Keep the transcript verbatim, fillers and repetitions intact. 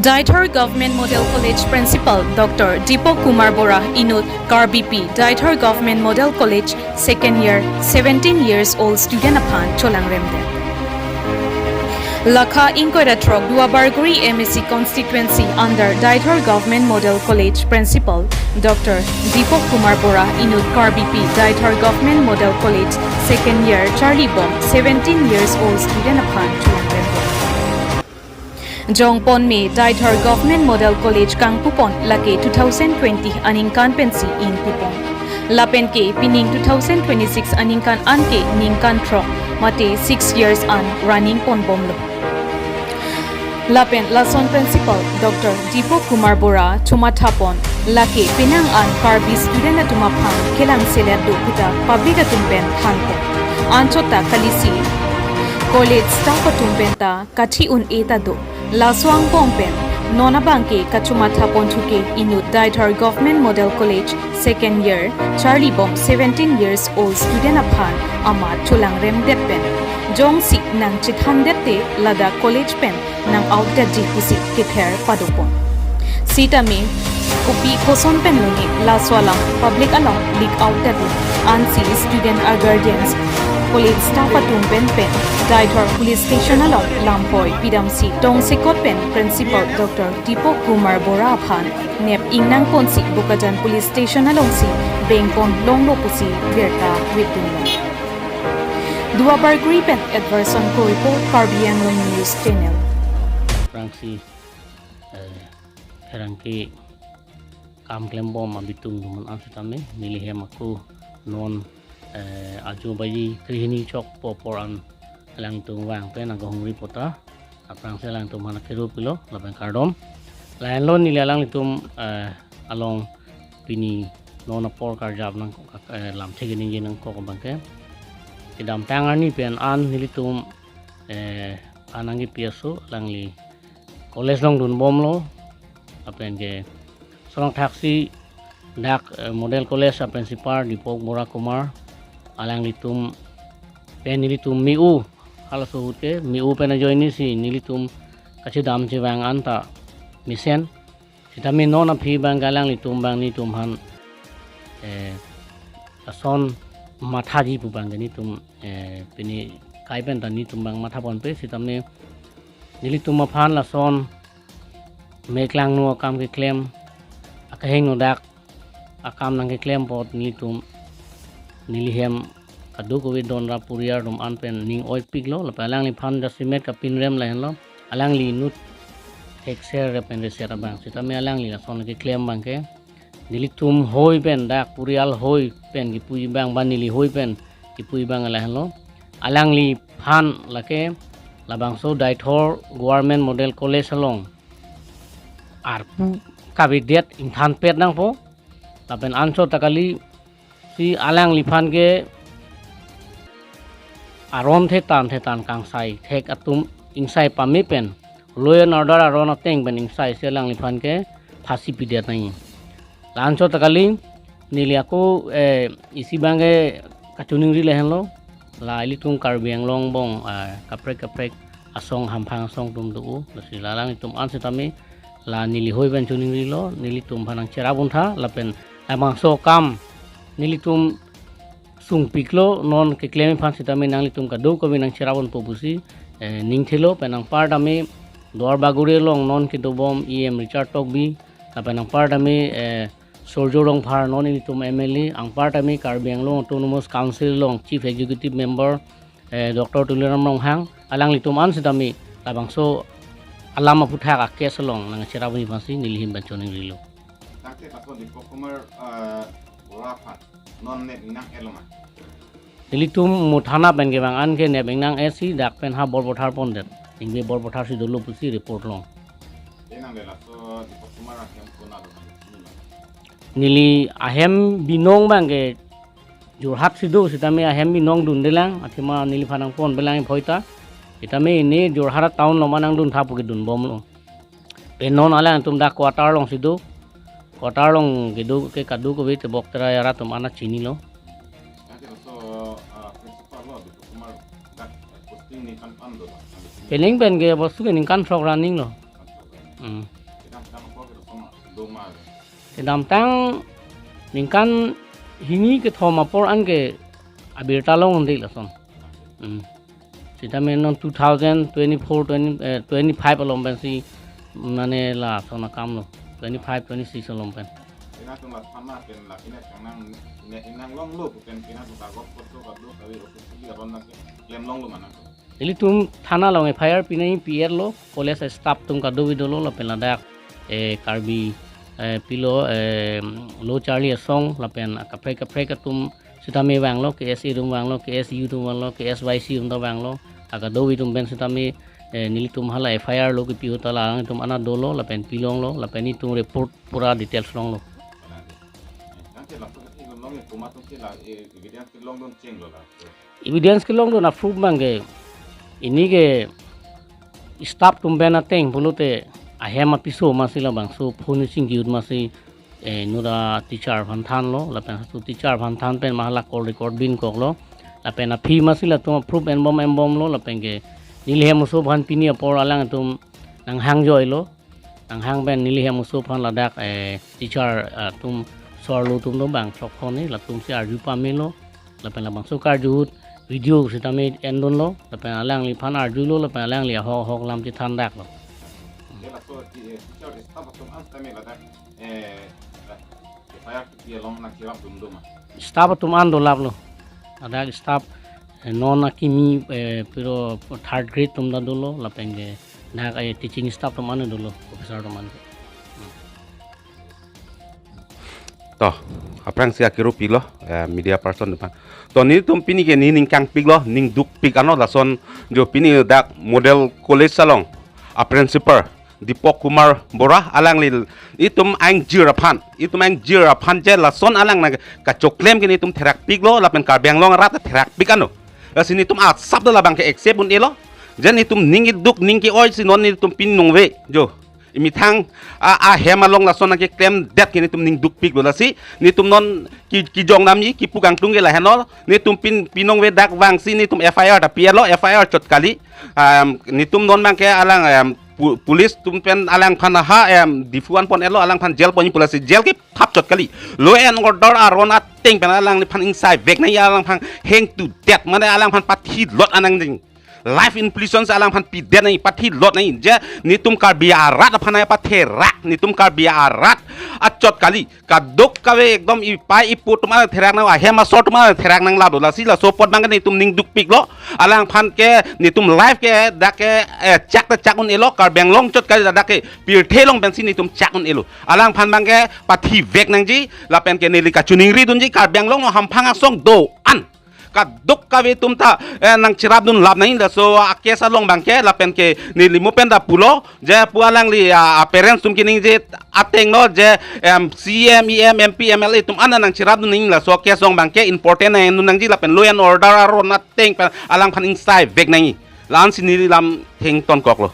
Deithor Government Model College Principal Doctor Deepak Kumar Bora inut Karbipi Deithor Government Model College second year seventeen years old student aphan cholangremdet. Lakha ingkoi ra throk Duarbagori M A C constituency under Deithor Government Model College Principal Doctor Deepak Kumar Bora inut Karbipi Deithor Government Model College second year charlibom seventeen years old student aphan cholangremdet. Jongpon me Deithor Government Model College kangpupon lake two thousand twenty aningkan pensi ingpupon. Lapen ke pining two thousand twenty-six aningkan anke ningkan throk mate six years an running ponbomlo. Lapen lason Principal Doctor Deepak Kumar Bora chomathapon lake penang an Karbi student atum aphan kelang selet do puta public atum pen thanpon. Anchot ta kalisi college staff atum pen ta kathi un-e ta do. Laso angbong pen non abangke kachomathaponthu ke inut Deithor Government Model College second year charlibom seventeen years old student aphan amat cholangremdet pen jongsi nangchethandette ladak college pen nang-outdetji pusi kether padopon. Sitame kopi koson pen lone laso alam public along leak outdetlo. Ansi student a guardians, college staff atum pen pen Deithor Police Station along lampoi pidamsi tongsekot pen Principal Doctor Deepak Kumar Bora aphan nep ingnangponsi Bokajan Police Station alongsi bengpon longlo pusi birta ritdunlo. Duarbagori pen Edverson Koripo, Karbi Anglong News Channel. Aphrangsi, eh, pherangke kam klembom abitung atum an sitame neli hem ako non, eh, ajo baji krehini chok po apor an alangtum vang pen agahungri pota. Aphrangsi alangtum aphan akero pilo lapen kardom. Lahenlo neli alanglitum, eh, along pini non apor karjap nang, eh, lamthe keningje nangkok abangke. Kedamtang arni pen an nelitum, eh, anang ke P S O alangli college along dunbomlo. Lapen ke sonang thaksi dak, eh, Model College a principal Deepak Bora Kumar alanglitum pen nelitum me-u, halaso ahut ke me-u pen ajoinesi nelitum kachedam chevang anta mesen. Sitame non aphi abangke alanglitum abang nelitum aphan, eh, ason mathaji pu abangke nelitum, eh, pini kai pen ta nelitum abang mathaponpe, sitame nelitum aphan lason meklangno akam keklem, akehingno dak akam nangkeklem apot nelitum, neli hem kadokave don ra puriar atum an pen ning oipiklo, lapen alangliphan jasemet kapinrem lahenlo, alangli inut thekser rep pen reser abang. Sitame alangli lason keklem abangke nelitum hoi pen dak purial hoi pen kipuji abang ba neli hoi pen kipuji abang lahenlo. Alangliphan lake labangso Deithor Government Model College along arpu kavedet ingthanpet nangpo. Lapen anchot ta kalisi alangliphan ke aron thetan thetan kangsai thek atum ingsai pame pen law and order aron ateng pen ingsaisi alangliphan ke phasi pidet nangji. La anchot ta kali neli ako, eh, isi abangke kachiningri lahenlo. La ilitum Karbi Anglong angbong, eh, kaprek kaprek asong hamphang asong atum do. Lasi la alanglitum an sitame la neli hoi pen chiningrilo, nelitum aphan nangcherap untha, lapen labangso akam nelitum sungpiklo, non keklem aphan sitame nanglitum kadokave nangcherap unpo pusi, eh, ningthelo. Pen anparta me Duarbagori along non kedobom E M Richard Tokbi, lapen anparta me, eh, Surjya Rongphar non ilitum M L A, anparta me Karbi Anglong Autonomous Council along Chief Executive Member, eh, Doctor Tuliram Ronghang, alanglitum an sitame labangso alam aphuthak a-case along nangcherap un-e aphansi neli ahin pen chiningrilo. Tangte laso Deepak Kumar, eh, Bora aphan non nep ingnang-etlo ma? Nelitum mo thana pen kevang an ke nep ingnang-etsi dak pen ha bor pathar pondet. Ingve bor pathar si dolo pusi report long. Enang le laso Deepak Kumar ahem konat lo ma? Neli ahem binong abangke Jorhat si do, sitame ahem binong dundelang, athema neliphan nangponpelang iphoita. Sitame ne Jorhat town along ma nangduntha pu kedunbomlo. Pen non alangtum dak quarter along si do. Quarter along kedo ke kadokave tebok tera arat atum an chinilo. Tangte laso, ah, principal lo Deepak Kumar dak posting ningkan pan dolo? Pening pen ke posting ningkan throk running lo. Hmm. Kedamtang apor ke kosonma, do ma? Kedamtang ningkan hini kethom apor anke abirta longledet lason. Hmm. Sitame non two thousand twenty-four, twenty, eh, twenty-five along pensi mane lason akam lo. Twenty-five, twenty-six along pen. Ina tum la thana pen la kine kangnang ne inang longlo pu pen kina tum kagot kot to kado kave officially aron na ke klem longlo ma nang? Ilitum thana along F I R pinai P R lo, college staff atum kadokave dolo lapen ladak, eh, Karbi, eh, pilo, eh, Lo Charli Asong lapen akaprek kaprek atum sitame vanglo, K S A atum vanglo, K S U atum vanglo, K S Y C atum ta vanglo, akadokave atum pen sitame, eh, nelitum hala F I R lo kipi ahut ta alanglitum anat dolo lapen pilonglo lapen itum report pura details longlo. Nang ke lapu ke long ke komat atum ke la, eh, evidence ke longdun chenglo la. Evidence kelongdun a-proof abangke, ini ke staff atum pen ateng pulote ahem apiso masi labangso phone chingki ahut masi, eh, nura teacher aphan thanlo, lapen halaso teacher aphan than pen ma hala call record binkoklo, lapen aphi masi latum a-proof enbom enbomlo, lapen ke neli hem oso aphan pini apor alangtum nanghangjoilo, nanghang pen neli hem oso aphan ladak, eh, teacher, ah, atum, sir lo atum do bang throkkok ni, latumsi arju pamelo, lapen labangso karju ahut video sitame endunlo, lapen alangliphan arjulo, lapen alangli ahok ahok lam chethandaklo. Dia laso ti, eh, teacher staff atum an sitame ladak, eh, F I R kipi along nangcherapdun do ma? Staff atum an dolaplo. Ladak staff, eh, non akimi, eh, piro third grade atum ta dolo, lapen ke dak, eh, teaching staff atum an dolo, professor atum an. To, aphrangsi akiru pilo, eh, media person depan. To, netum pini ke nening kangpiklo, ning dukpik ano lason jo pini dak Model College along a-principal Deepak Kumar Bora alangli itum angjir aphan, itum angjir aphan je lason alang nang kachoklem ke netum therakpiklo lapen Karbi Anglong arat therakpik ano. Lasi netum asap do labangke accept un-elo. Je netum ning iduk ning ke-oi si non netum pini ningve jo. Emethang a, ahem along lason nangkeklemdet ke netum ning dukpiklo lasi netum non ki, kijong damji kipu kangtung ke lahenlo netum pin, pini ningve dak vangsi netum F I R ta pi-etlo, F I R chot kali. Um, netum non abangke alang, um, pu-, police atum pen alangphan ha, em, Diphu an pon-etlo, alangphan jail ponji pu lasi jail ke thap chot kali. Law and order aron ateng pen alangliphan ingsai vek nangji, alangphan hengtudet mane alangphan pathilot anang jing. Life imprisonment alangphan pidet nangji, pathilot nangji. Je netum Karbi arat aphan nangpatherak, netum Karbi arat achot kali. Kadokave ekdom ipai ipo atum an therak nang, ahem asor atum an therak nang lado. Lasi laso apot abangke netum ning dukpiklo. Alangphan ke netum life ke dak ke, eh, chak ta chak un-elo, Karbi Anglong chot kali dak ke pirthe along pensi netum chak un-elo. Alangphan abangke pathi vek nangji, lapen ke neli kachiningri dunji, Karbi Anglong along hamphang asong do-an kadokave atum ta, eh, nangcherapdun lap nangji, laso a-case along abangke, lapen ke neli mo pen ta pulo, je pu alangli, ah, parents atum keningje atengno je, em, C E M, E M, M P, M L A atum an nangcherapdun nangji, laso a-case along abangke important nangdun nangji lapen law and order aron ateng pen alangphan ingsai vek nangji. La-ansi neli lam thengtonkoklo.